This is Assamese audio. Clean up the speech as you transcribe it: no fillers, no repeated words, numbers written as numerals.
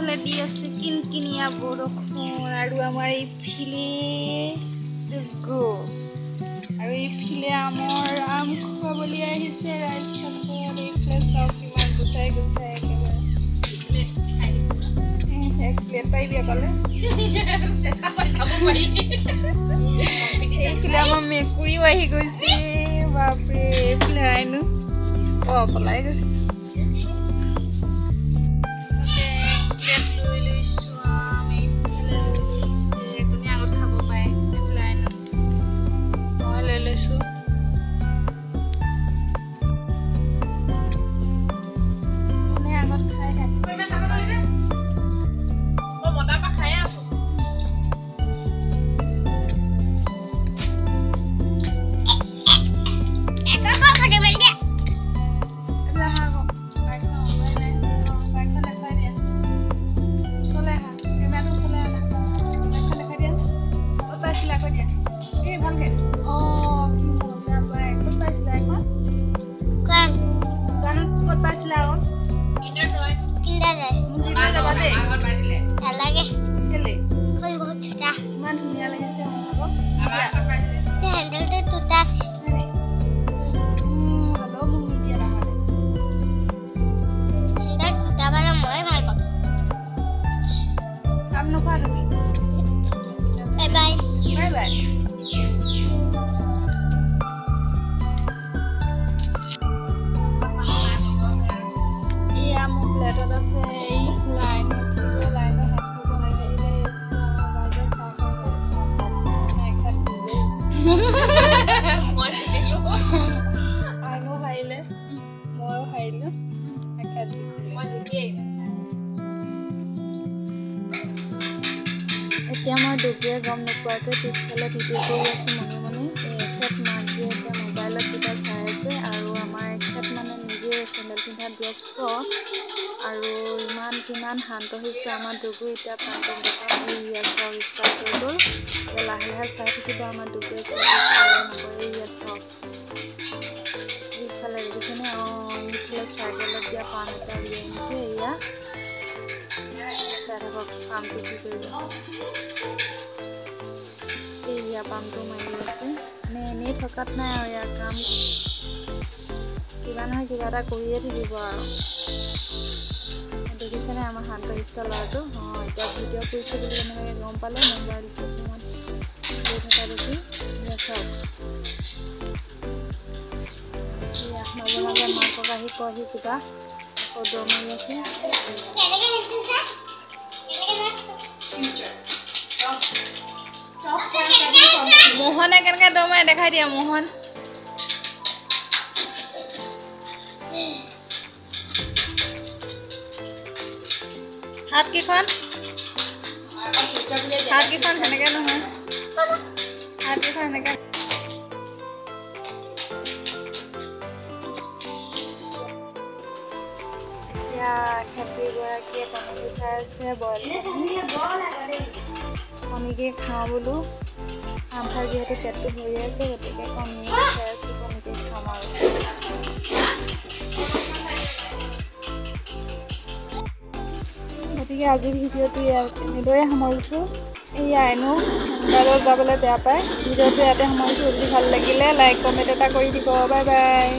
এইফালে দি আছে কিনকিনিয়া বৰষুণ আৰু আমাৰ এইফালে দুগু আৰু এইফালে আমৰ আম খুৱাবলৈ আহিছে ৰাইজসকল। এইফালে চাওক কিমান গুচাই গুচাই একেবাৰে এক প্লেট পাৰিবি অকলে। এইফালে আমাৰ মেকুৰীও আহি গৈছে, বাপৰে। এইফালে আইনো অ পলাই গৈছে। প্লেট লৈ লৈছো আম, এইফালে লৈ লৈছে, কোনে আগত খাব পাৰে। এইফালে আইনো মই লৈ লৈছো। কোনে আগত খাই ইমান ধুনীয়া লাগিছে। Bye bye. এয়া মোৰ প্লেটত আছে এই লাইন লাইনত হাত খাব নালাগিলে আইনো হাৰিলে, ময়ো হাৰিলো। এতিয়া মই দুবুৱে গম নোপোৱাকৈ পিছফালে ভিডিঅ' কৰি আছোঁ মনে মনে। এখেত মাকবোৰে এতিয়া মোবাইলত কিবা চাই আছে আৰু আমাৰ এখেত মানে নিজে চেণ্ডেল পিন্ধাত ব্যস্ত। আৰু ইমান কিমান শান্তশিষ্ট আমাৰ দুগু। এতিয়া পাম্পক দেখাওঁ, এইয়া চাওক ষ্টাৰ্ট হৈ গ'ল। এতিয়া লাহে লাহে চাই থাকিব আমাৰ দুগুৱে কি কৰে নকৰে। এইয়া চাওক এইফালে দেখিছেনে? অঁ, এইফালে চাইকেলত দিয়া পাম্প এটা উলিয়াই আনিছে। এইয়া চাই থাকক পাম্পটো কি কৰিব। এইয়া পাম্পটো মাৰি আছে, মানে এনেই থকাত নাই আৰু ইয়াৰ কাম কিবা নহয় কিবা এটা কৰিয়ে থাকিব আৰু। দেখিছেনে আমাৰ শান্তশিষ্ট ল'ৰাটো? অঁ, এতিয়া ভিডিঅ' কৰিছোঁ বুলি কেনেবাকৈ গম পালে মোবাইলটো ফোনত গৈ থকা দেখি। এয়া চাওক, এয়া মাজে মাজে মাকক আহি কয়হি কিবা, আকৌ দৌৰ মাৰি আছে। মোহনে কেনেকৈ দৌৰ মাৰে দেখাই দিয়া মোহন। হাতকেইখন হাতকেইখন সেনেকে নহয়, হাতকেইখন সেনেকে। এতিয়া খেতিগৰাকীয়ে কণী গুচাই আছে, বইল কণীকে খাওঁ বোলো। আম খাই যিহেতু পেটটো ভৰি আছে, গতিকে কণী গুচাই আছোঁ, কণীকে খাম আৰু। গতিকে আজিৰ ভিডিঅ'টো ইয়াত এনেদৰে সামৰিছোঁ। এয়া এনেও মোবাইলত যাবলৈ বেয়া পায়। ভিডিঅ'টো ইয়াতে সামৰিছোঁ। যদি ভাল লাগিলে লাইক কমেণ্ট এটা কৰি দিব। Bye bye.